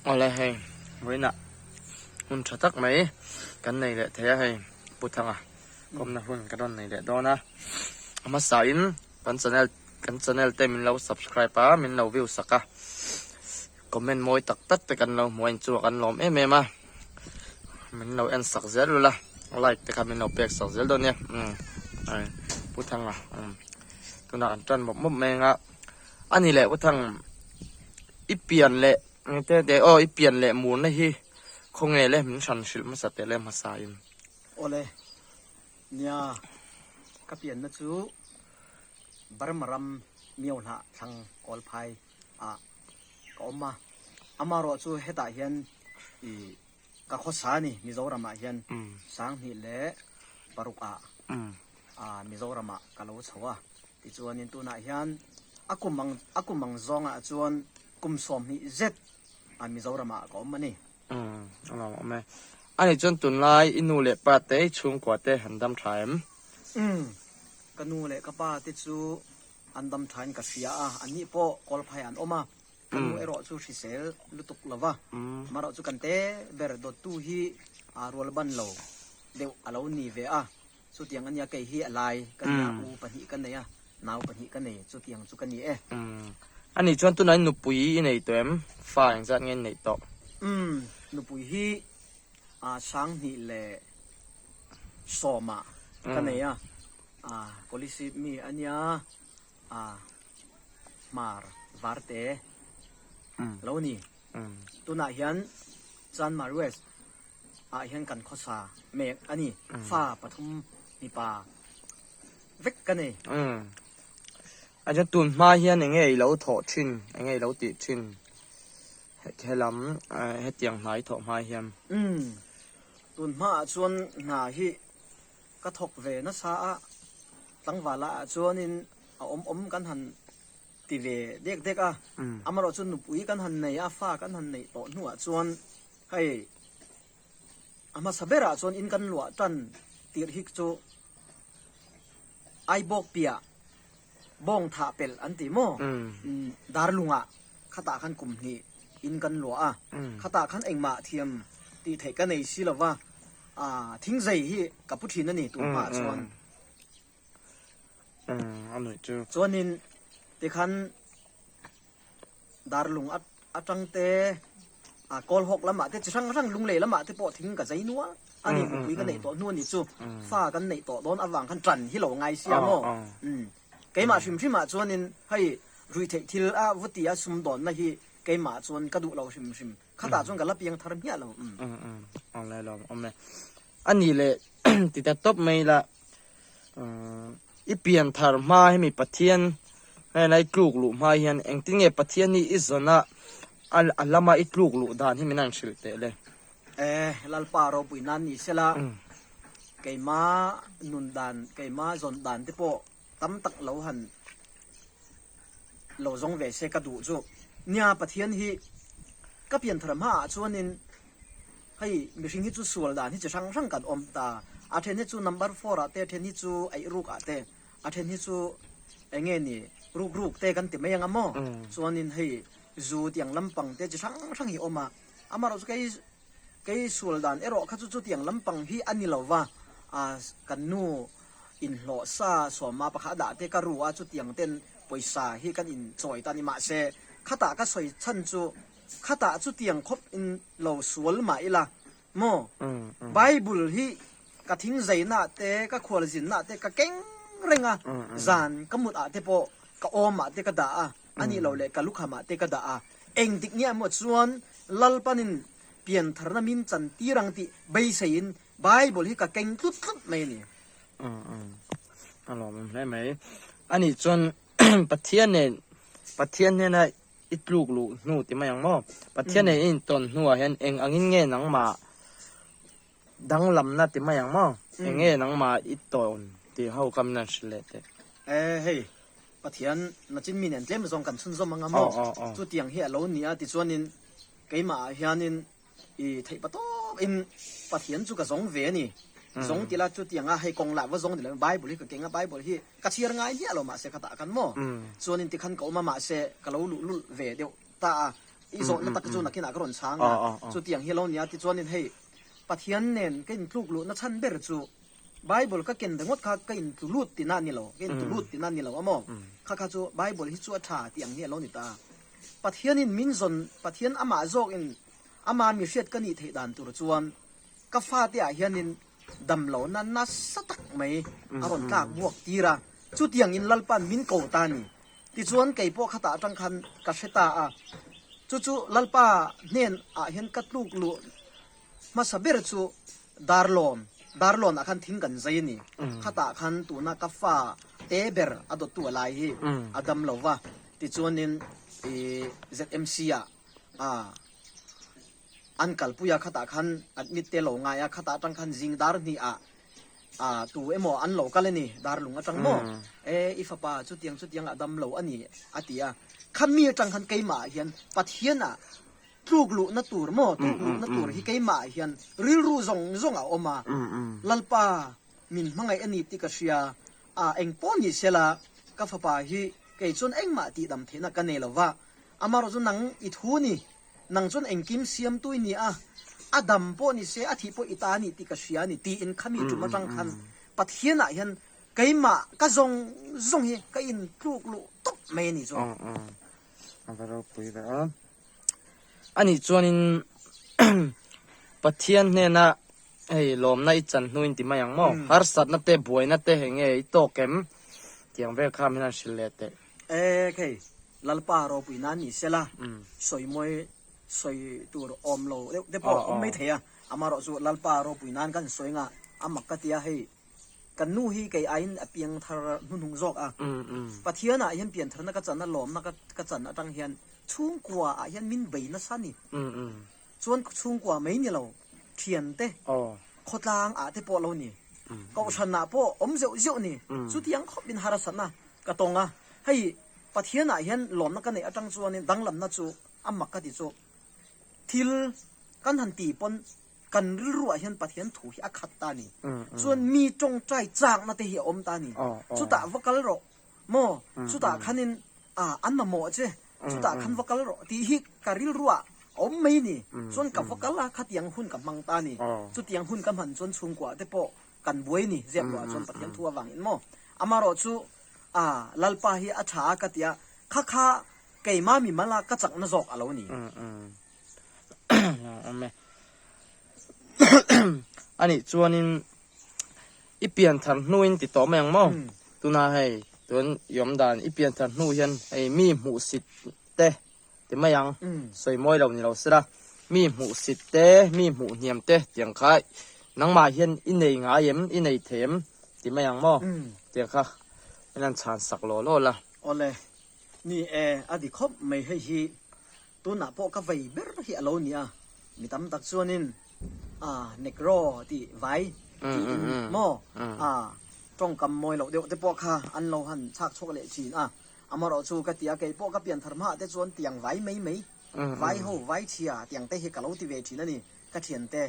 Awle hei vawiinah hun tha tak mai kan nei leh thei a hei Pu Thanga kawmna hun kan rawn nei leh dawn a a hmasa in kan channel kan channel te min lo subscribe a min lo view sak a comment mawi tak tak te kan lo hmu a inchungah kan lawm em em a min lo en sak zel ula like te kha min lo pek sak zel dawn nia umm Pu Thanga umm tunah kan tan mawp mawp mai ang a a ni leh Pu Thang i pian leh te te aw i pian leh murna hi khawnge le min hran hrilh hmasa teh le hmasa in. Awle nia ka pianna chu Burma ram Myohlah thlang Kawlphai ah ka awm a, amaherawh chu hetah hian ih ka khawsa a ni Mizoram ah hian 2006 ah ah Mizoram ah ka lo chho a, tichuanin tunah hian a kum ang a kum ang zawng ah chuan kum 20 zet ah Mizoram ah ka awm a ni. Umm a lo awm e. Ani chuan tunlai i nu leh pa te i chhungkua te an dam tha em? Umm ka nu leh ka pa te chu An dam thain ka hria a, anni pawh Kawlphai an awm a, ka nu erawh chu hrisel lutuk lo va, amaherawh chu kan te ber dawttu hi rual ban lo deuh a lo ni ve a, chutiang a nia kei hi a lai ka nia, u pahnih ka nei a, nau pahnih ka nei, chutiang chu ka ni e. A nih chuan tunah nupui i nei tawh em? Fa engzat nge i neih tawh? Umm, nupui hi 2010 ah ka nei a. A policy mi a nia a hmar varte lo ni. Tunah hian Chanmar West ah hian kan khawsa mek a ni. Fa pathum mipa vek ka nei. A chuan tun hma hian enge i lo thawh thin, enge i lo tih thin helam hetiang hna i thawh hma hian? Tun hma ah chuan hna hi Ka thawk ve nasa a, tlangvala ah chuanin a awm awm kan han ti ve dek dek a, amaherawh chu nupui kan han nei a, fa kan han neih tawh hnuah chuan hei a hmasa berah chuan in kan luah tan tirh hi chu Aibawk piah Bawng thah pelh an ti maw? Darlungah khatah khan kum hnih in kan luah a, khatah khan engmah thiam tih theih ka nei si lo va, thingzei hi ka pu thin a ni tun hmaah chuan. Chuanin tikhan Darlung atang te, Kawlhawk lamah te chi hrang hrang Lunglei lamah te pawh thing ka zai nual a ni, nupui ka neih tawh hnu a ni chu, fa kan neih tawh dawn avang khan ṭan hi lo ngai sia maw? Keimah hrim hrimah chuanin hei ruihtheih thil a vuti a sumdawnna hi keimah chuan ka duh lo hrim hrim, khatah chuan ka la piang thar hmiah lo. A nih leh ti ta tawp mai la. I pian thar hma hemi Pathian hnena i tluk luh hma hian engtin nge Pathian hi i zawn a, a lama i tluk luh dan hi min han hrilh teh le. E, Lalpa ropui nan ni sela, keima nun dan, keima zawn dan te pawh tam tak lo han lo zawng ve se ka duh chu. Nia, Pathian hi ka pian thar hmaah chuanin Hei mihring hi chu sual dan hi chi hrang hrang kan awm ta. A then hi chu number four ah te, a then hi chu eih ruk ah te, a then hi chu eng nge ni ruk ruk te kan ti mai ang a maw? Chuanin hei zu tiang lampang te chi hrang hrang hi awm a. Amaherawh chu kei kei sual dan erawh kha chu chutiang lampang hi a ni lo va, a kan nu inhlawh sa sawma pakhat a dah te ka ru a chutiang ten pawisa hi kan inchawi ta a ni. Mahse khatah ka sawi chhan chu Khatah chutiang khawp in lo sual mah ila maw? Bible hi ka thingzaina te, ka khualzinna te ka keng reng a, zan ka mut ah te pawh ka awm ah te ka dah a, a nih loh leh ka lukham ah te ka dah a. Engtik nge maw chuan Lalpanin piantharna min chan tir ang tih beiseiin Bible hi ka keng tlut tlut mai a ni. A lawmawm hle mai. Anih chuan Pathian nen Pathian hnena I tluk luh hnu ti mai ang maw? Pathian nen i intawn hnuah hian eng angin nge nangmah danglamna ti mai ang maw? Eng nge nangmah i tawn tih ho kha min han hrilh leh teh. E hei, Pathian nachin mi nen tlem zawng kan chhunzawm ang a maw? Chutiang hi a lo ni a tichuanin keimahah hianin I theih pa tawp in Pathian chu ka zawng ve a ni. Zawng ti la chutiang a hei kawng lah va zawng ni lo Bible hi ka keng a Bible hi ka chhiar ngai hmiah lo mahse khatah kan maw. Chuanin tikhan ka awm a mahse ka lo luh lulh ve deuh ta a. I zawhna tak chu nakinah ka rawn chhang a, chutiang hi lo nia tichuanin hei Pathian nen ka intluk luhna chhan ber chu Bible ka ken ringawt kha ka intlu lut tina a ni lo, ka intlu lut tina a ni lo a maw? Kha kha chu Bible hi chu a tha tih ang hi a lo ni ta. Pathianin min zawn, Pathian amah zawkin ama mi hriat ka nih theih dan tur chuan ka fate ah hianin damlohna nasa tak mai a rawn tlak buak tir a, chutiangin Lalpa'n min ko ta a ni. Tichuan kei pawh khatah atang khan ka hre ta a, chu chu Lalpa hnen ah hian ka tluk luh hmasa ber chu Darlawn, Darlawn ah khan thing kan zai a ni. Khatah khan tuna ka fa te ber a dawttu a lai hi a dam lo va, tichuanin ih ZMC ah ah an kalpui a, khatah khan admit te lo ngai a, khatah atang khan zing dar hnih ah ah tu emaw an lo kal a ni, darlung atang maw e i fapa chutiang chutiang a dam lo a ni a ti a, khami atang khan keimah ah hian Pathian ah tluk luhna tur maw tluk luhna tur hi keimah ah hian rilru zawng zawng a awm a, Lalpa min hmangaih a ni tih ka hria a, engpawh ni sela ka fapa hi kei chuan engmah tihdam theihna ka nei lo va, amaherawhchu nang i thu ni. Nang chuan engkim siamtu i ni a, a dam pawh ni se, a thih pawh i ta a ni tih ka hria a ni tiin khami tum atang khan Pathianah hian keimah ka zawng zawng hi ka intluk luh tawp mai a ni chu. A va ropui ve a. Anih chuanin Pathian hnena hei lawmna i chan hnuin ti mai ang maw? Harsatna te, buaina te hei nge i tawk em? Tiang vel kha min han hrilh leh teh. E khei, Lalpa ropui nan ni sela, sawi mawi sawi tur awm lo deuh te pawh awm mai thei a, amaherawh chu Lalpa ropui nan kan sawi nga a mak ka tia hei kan nu hi kei aiin a piang thar hnuhnung zawk a, Pathian ah hian pian tharna ka chan a lawmna ka chan atang hian chhungkua ah hian min bei nasa ni. Chuan chhungkua mai ni lo, thian te, khawtlang ah te pawh lo ni, kohhran ah pawh awm zeuh zeuh ni, chutiang khawp in harsatna ka tawng a. Hei Pathian ah hian lawmna ka neih atang chuanin danglamna chu a mak ka ti chu thil kan han ti pawn kan rilru ah hian Pathian thu hi a khat ta a ni. Chuan mi tawngtai chakna te hi a awm ta a ni. Chutah va kal rawh maw, chutah khanin an mamawh che, chutah khan va kal rawh tih hi ka rilru ah a awm mai ni. Chuan ka va kal a, khatiang hun ka hmang ta a ni. Chutiang hun ka hman chuan chhungkua te pawh kan buai ni, ziak luah chuan Pathian thu avangin maw. Amaherawh chu a Lalpa hi a tha a ka ti a, kha kha keimah mimal a ka chakna zawk a lo ni. Anih chuanin i pian thar hnuin ti tawh mai ang maw? Tuna hei tun i awm dan i pian thar hnu hian hei mi hmuhsit te ti mai ang, sawi mawi lo ni lo sela, mi hmuhsit te, mi hmuh hniam te tiang kha nangmah hian i nei ngai em, i nei thei em ti mai ang maw? Tiang kha min han chhan sak law law la. Awle, ni e, a di khawp mai hei hi Tunah pawh ka vei ber hi a lo ni a, mi tam tak chuanin a Negro tih vai tiin maw a tawngkam mawi loh deuh te pawh kha an lo han chhak chhuak leh thin a, amaherawh chu ka ti a, kei pawh ka pian thar hmaah te chuan tiang vai mai mai, vai ho, vai chhia tiang te hi ka lo ti ve thin a ni, ka thiante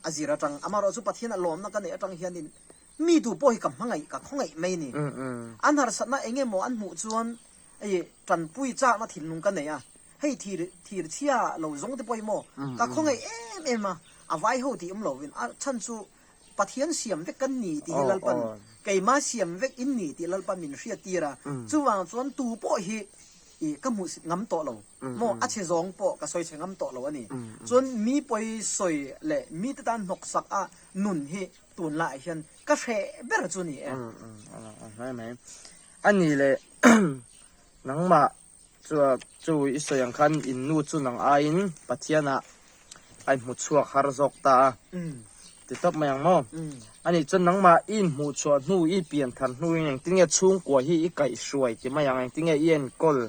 a zir atang, amaherawh chu Pathian a lawmna ka neih atang hianin mi tu pawh hi ka hmangaih, ka khawngaih mai a ni, an harsatna eng emaw an hmuh chuan Hei tanpui chakna thinlung ka nei a, hei thir thir chhia lo zawng te pawh hi maw ka khawngaih em em a, a vai ho tih awm lovin a chhan chu Pathian siam vek kan ni tih hi Lalpan keimah siam vek in ni tih Lalpan min hriat tir a, chuvang chuan tu pawh hi ih ka hmuhsit ngam tawh lo maw a chhe zawng pawh ka sawi chhe ngam tawh lo a ni. Chuan mi pawi sawi leh mite tan hnawksak a nun hi tunlaiah hian ka hreh ber chu ni e. A ni leh nangmah chu chu i sawi ang khan in nu chu nang aiin Pathianah a inhmu chhuak har zawk ta a ti tawp mai ang maw? A nih chuan nangmah i inhmuh chhuah hnu i pian thar hnuin engtin nge chhungkua hi i kaihhruai ti mai ang engtin nge i enkawl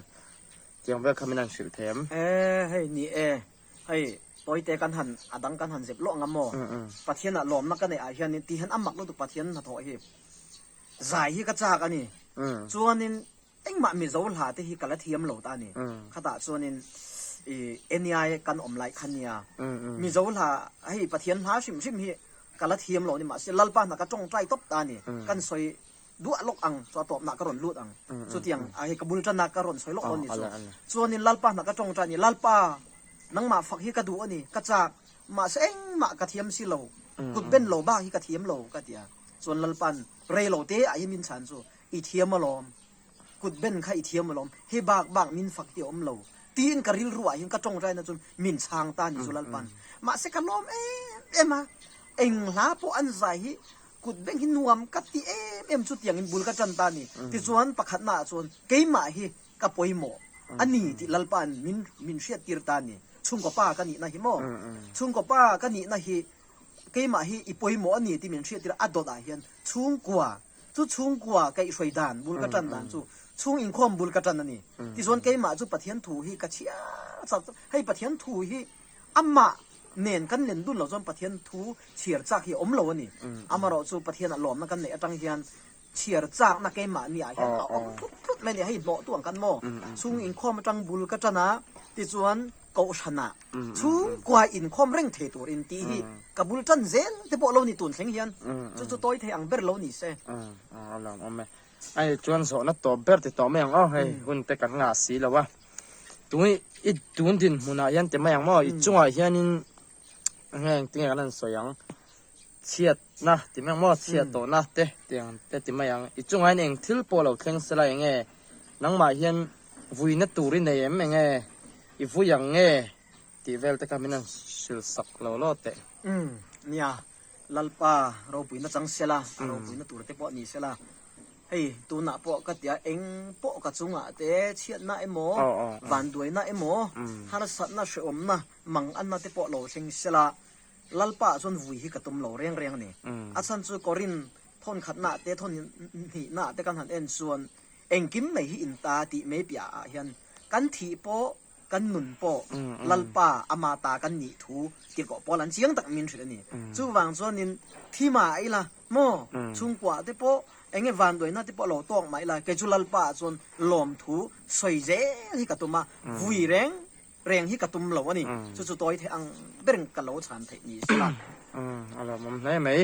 tiang vel kha min han hrilh thei em? E hei ni e, hei tawite kan han a dang kan han zep lawk ang maw? Pathianah lawmna ka neih ah hianin ti hian a mak lutuk Pathian hnathawh hi. Zai hi ka chak a ni. Chuanin engmah Mizo hla te hi ka la thiam lo ta a ni. Khatah chuanin i NEI kan awm lai kha nia. Mizo hla hei Pathian hla hrim hrim hi ka la thiam lo a ni. Mahse Lalpa hna ka tawngtai tawp ta a ni. Kan sawi. duah lawk ang chu a tawpna ka rawn lut ang. Chutiang a hei ka bul tan a ka rawn sawi lawk dawn ni chu. Chuanin Lalpa hna ka tawngtai a ni, Lalpa nangmah fak hi ka duh a ni, ka chak, mahse engmah ka thiam si lo, kut ben lo bak hi ka thiam lo ka ti a. Chuan Lalpa'n rei lo te ah hi min chhan chu i thiam alawm, kut ben kha i thiam alawm, hei bak bak min fak hi a awm lo tiin ka rilru ah hian ka tawngtai na chuan min chhang ta a ni chu Lalpa'n. Mahse ka lawm em em a, eng hla pawh an zai hi Kut beng hi nuam ka ti em em chu tiangin bul ka tan ta a ni. Tichuan pakhatna ah chuan keimah hi ka pawimawh a ni tih Lalpa'n min min hriattir ta a ni. Chhungkaw pa ka nihna hi maw? Chhungkaw pa ka nihna hi keimah hi i pawimawh a ni tih min hriattir a, a dawt ah hian chhungkua chu chhungkua kaihhruai dan bul ka tan dan chu chhung inkhawm bul ka tan a ni. Tichuan keimah chu Pathian thu hi ka chhiar chak hei Pathian thu hi Amah nen kan len dun lo chuan Pathian thu chhiar chak hi a awm lo a ni. Amaherawh chu Pathian a lawmna kan neih atang hian chhiar chakna keimahni ah hian a awm tlut tlut mai a ni. Hei hnawh tu ang kan maw? Chhung inkhawm atang bul ka tan a, tichuan kohhran ah chhungkua inkhawm reng thei tur in tih hi ka bul tan zel te pawh lo ni tun thleng hian chu chu tawi thei ang ber lo ni se. A lawmawm e. Hei chuan zawhna tawp ber ti tawh mai ang aw, hei hun te kan ngah si lo a. Tun i tun dinhmunah hian ti mai ang maw i chungah hianin nge engtin nge kan han sawi ang chhiatna ti mai ang maw chhiat tawhna te tiang te ti mai ang i chungah hian eng thil pawh lo thleng sela eng nge nangmah hian vuina tur i nei em eng nge i vui ang nge tih vel te kha min han hrilh sak lo lo teh. Umm nia Lalpa ropuina chang sela, a ropuina tur te pawh ni sela. Hei tunah pawh ka tia eng pawh ka chungah te chhiatna emaw, vanduaina emaw, harsatna hrehawmna, manganna te pawh lo thleng sela, Lalpa ah chuan vui hi ka tum lo reng reng a ni. A chhan chu Korin thawn khatna te thawn hnihna te kan han en chuan engkim mai hi inta tih mai piah ah hian kan thih pawh kan nun pawh Lalpa ama ta kan nih thu tirhkoh pawl an chiang tak min hrilh a ni. Chuvang chuanin thi mah ila maw chhungkuah te pawh eng nge vanduaina te pawh lo tawk mah ila kei chu Lalpa ah chuan lawmthu sawi zel hi ka tum a, vui reng reng hi ka tum lo a ni. Chu chu tawi theih ang berin ka lo chhan theih ni sela. A lawmawm hle mai.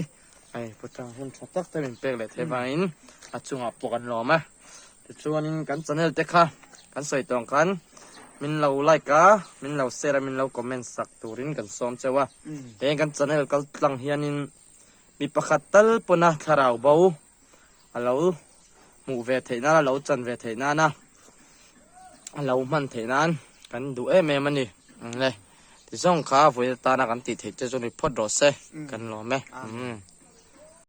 Hei Putang hun tha tak te min pek leh theih vangin a chungah pawh kan lawm a. Tichuanin kan channel te kha kan sawi tawng khan min lo like a, min lo share a, min lo comment sak turin kan sawm cheu a. Heng kan channel kal tlang hianin mi pakhat tal pawna thlarau bo a lo hmuh ve theih nan a lo chan ve theih nana a lo hman theih nan kan duh em em a ni. Eng le, tizawng kha vawi atana kan tih theih te chu ni phawt rawh se, kan lawm e.